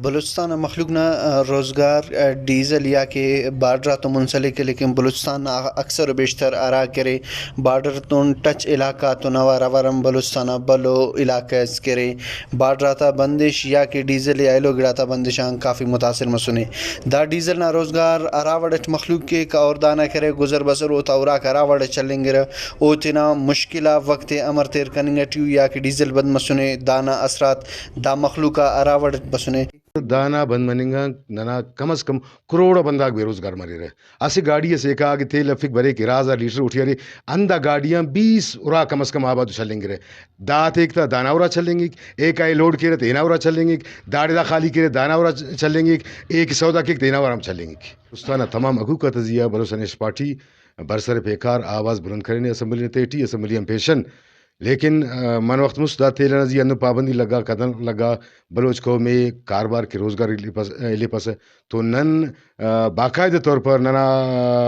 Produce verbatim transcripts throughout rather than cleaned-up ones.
بلوچستان نا مخلوق نا، آ، روزگار، آ، ڈیزل یا کہ بارڈر آتون منسلک ءِ، لیکن بلوچستان نا اکثر و بیشتر ہرا کہ ارے بارڈر تون ٹچ علاقہ آتون اوار، اوار ہم بلوچستان نا بھلو علاقہ اس کہ ارے بارڈر آتا بندش یا کہ ڈیزل یا ایلو گڑاتا بندش آن کافی متاثر مسنے۔ دا ڈیزل نا روزگار ہرا وڑ اٹ مخلوق کیک اور دانا کہ ارے گزر بسر اوتا اراک ہرا وڑ اٹ چلینگرہ، او تینا مشکل آ وخت ءِ امر تیر کننگ اٹی ءُ یا کہ ڈیزل بند مسنے، دانا اثرات دا مخلوق آ ہرا وڑ اٹ بسنے۔ دانا بند مننگ آن ننا کم از کم کروڑ آ بندغاک بے روزگار مریرہ۔ اسہ گاڈی ئس ایکا اگہ تیل افک بریک، ارا ہزار لیٹر اوٹی ارے، ہندا گاڈی آن بیس ارا کم از کم آباد و چلینگرہ۔ دا تیک تا دانا ارا چلینگک، ایکا ای لوڈ کیرہ تینا ارا چلینگک، داڑے دا خالی کیرہ دانا ارا چلینگک، ایک سودا کیک تینا ارا ہم چلینگک۔ استان نا تمام حقوق آتا زیہا بلوچ نیشنل پارٹی برسر پیکار آواز بلند کرینے اسمبلی نا تہٹی، اسمبلی آن پیشن۔ لیکن، آ، منہ وخت مست دا تیل ئنا زی ہندن پابندی لگا، قدم لگا، بلوچ قوم ءِ کاربار کہ روزگار الیپس-، الیپسہ۔ تو نن، آ، باقاعدہ طور پر ننا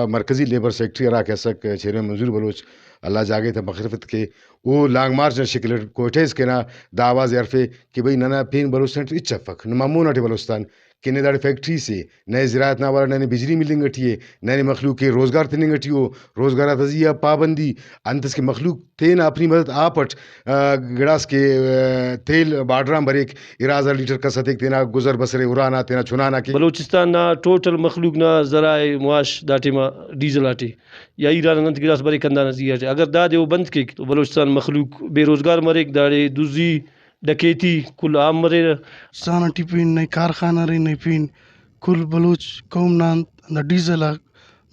مرکزی لیبر سیکرٹری ہرا کہ اسک چیئرمین منظور بلوچ، اللہ جاگہ تہ مغفرت کے، او لانگ مارچ نا شکل اٹ کوئٹہ اسکان آ دا آواز ءِ ہرفے کہ بھئی ننا پین بلوچستان ٹی ہچ افک، نما مون آ ٹی بلوچستان کہ نے داڑے فیکٹری سے، نئے زراعت نا حوالہ نئے بجلی ملنگ ٹی ءِ، نئے مخلوق ءِ روزگار تننگ ٹی ءُ، روزگار آتا زی آ پابندی، انت اس کہ مخلوق تینا اپنی مدد آپ اٹ، آ، گڑاس کہ، آ، تیل بارڈر آن بریک، ارا ہزار لیٹر کس ہتیک تینا گزر بسر ءِ ارانا، تینا چنانا کہ۔ بلوچستان نا ٹوٹل مخلوق نا ذرائع معاش دا ٹائما ڈیزل آٹے یا ایران انت گڑاس بریک ہندانا زی آٹے، اگر دادے او بند کیک تو بلوچستان مخلوق بے روزگار مریک، داڑے دزی، ڈکیتی کل عام مریرہ۔ بلوچستان ٹی پین نئے کارخانہ ارے، نئے پین کل بلوچ قوم نا انت ہندا ڈیزل آک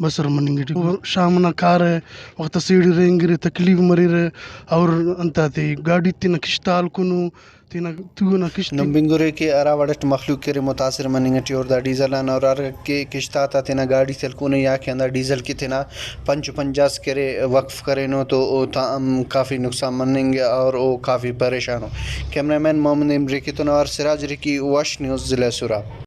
بسر مننگ ٹی۔ شام ئنا کارہ، وخت اسے ٹی رہینگرہ، تکلیف مریرہ، اور انتاتے گاڈی تینا کشت آ ہلکنو، تینا تو ئنا کشت۔ نم بنگرے کہ ہرا وڑ اٹ مخلوق کہ ارے متاثر مننگ ٹی اور دا ڈیزل آن اور ہر کہ کشت آتا تینا گاڈی تے ہلکونو یا کہ ہندا ڈیزل کہ تینا پنچ و پنجاس کہ ارے وقف کرینو تو اوتا ہم کافی نقصان مننگ اور او کافی پریشان ءُ۔ کیمرہ مین محمد امریکی تون اوار سراج رکی، وش نیوز، ضلع سوراب۔